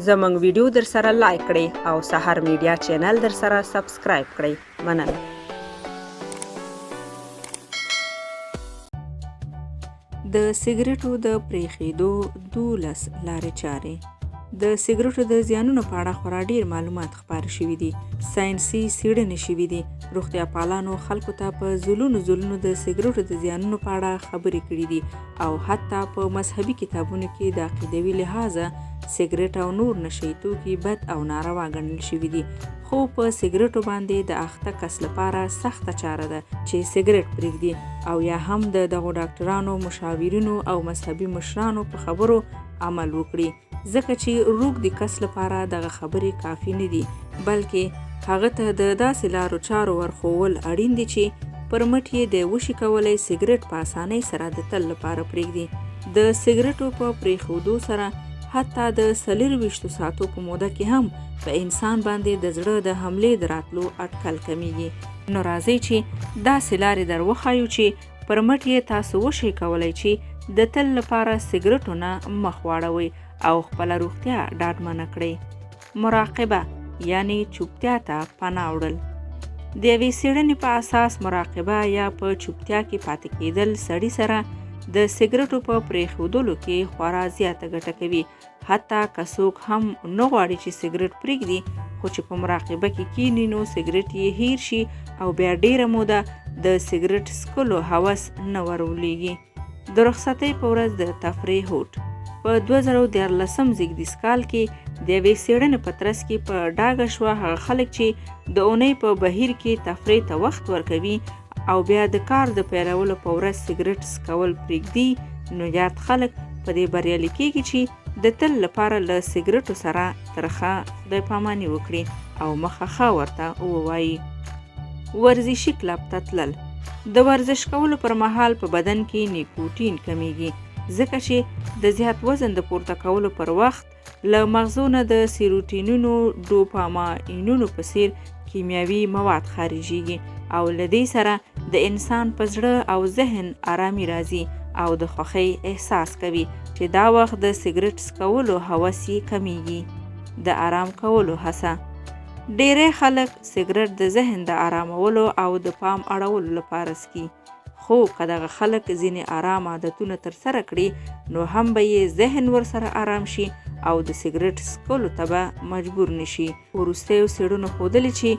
زموږ ویډیو درسره لایک کړئ او سحر میډیا چینل درسره سبسکرایب کړئ. مننه. د سګریټو د پرېښېدو 12 لارې چارې. د سګریټو د زیانونو په اړه خورا ډیر معلومات خپاره شوي دي، ساینسي څېړنې شوي دي، روغتیا پالانو خلکو ته په ځلونو ځلونو د سګریټو د زیانونو په اړه خبرې کړې دي او حتی په مذهبي کتابونو کې د عقیدوي لحاظه سګریټ او نور نشه یي توکي بد او ناروا ګڼل شوي دي. خو په سګریټو باندې د اخته کس لپاره سخته چاره ده چې سګریټ پرېږدي او یا هم د دغو ډاکټرانو، مشاورینو او مذهبي مشرانو په خبرو عمل وکړي، ځکه چې روږدي کس لپاره دغه خبرې کافي نه دي، بلکې هغه ته د داسې لارو چارو ورښوول اړین دي چې پر مټ یې دی وشي کولی سګریټ په اسانۍ سره د تل لپاره پرېږدي. د سګریټو په پرېښودو سره حتی د 24 ساعتو په موده کې هم په انسان باندې د زړه د حملې د راتلو اټکل کمیږي. نو راځئ چې داسې لارې در وښایو چې پر مټ یې تاسو وشئ کولی چې د تل لپاره سګرټو نه مخ واړوئ او خپله روغتیا ډاډمنه کړئ. مراقبه یعنی چوپتیا ته پناه وړل. د یوې څېړنې په اساس مراقبه یا په چوپتیا کې پاتې کېدل سړي سره د سګرټو په پرېښودلو کې خورا زیاته ګټه کوي. حتی که څوک هم نه غواړي چې سګرټ پرېږدي، خو چې په مراقبه کې کینی نو سګرټ یې هیر شي او بیا ډیره موده د سګرټ څکلو هوس نه ورولېږي. د رخصتۍ په ورځ د تفریح هوډ. په 2013 زېږدیز کال کې د یوې څېړنې په ترڅ کې په ډاګه شوه هغه خلک چې د اونۍ په بهیر کې تفریح ته وخت ورکوي او بیا د کار د پیلولو په ورځ سګرټ څکول پرېږدي، نو یاد خلک په دې بریالي کېږي چې د تل لپاره له سګرټو سره ترخه خدای پاماني وکړي او مخه ښه ورته ووایي. ورزشي کلب ته تلل. د ورزش کولو پر مهال په بدن کې نیکوټین کمیږي، ځکه چې د زیات وزن د پورته کولو پر وخت له مغزو نه د سیروټینونو، ډوپاماینونو په څیر کیمیاوي مواد خارجیږي او له دې سره د انسان په زړه او ذهن آرامي راځي او د خوښۍ احساس کوي چې دا وخت د سګرټ څکولو هوس یې کمیږي. د آرام کولو هڅه. ډیری خلک سګرټ د ذهن د آرامولو او د پام اړولو لپاره څکي، خو که دغه خلک ځینې آرام عادتونه ترسره کړي نو هم به یې ذهن ورسره آرام شي او د سګرټ څکلو ته به مجبور نشي. وروستیو څېړنو ښودلې چې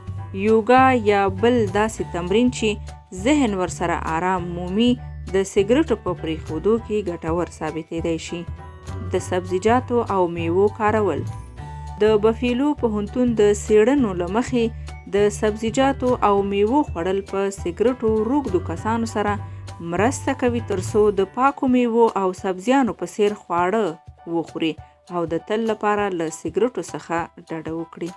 یوګا یا بل داسې تمرین چې ذهن ورسره آرام مومي د سګرټو په پرېښودو کې ګټور ثابتېدای شي. د سبزیجاتو او میوو کارول. د بفیلو پوهنتون د څېړنو له مخې د سبزیجاتو او میوو خوړل په سګرټو روږدو کسانو سره مرسته کوي تر څو د پاکو میوو او سبزیانو په څېر خواړه وخوري او د تل لپاره له سګرټو څخه ډډه وکړي.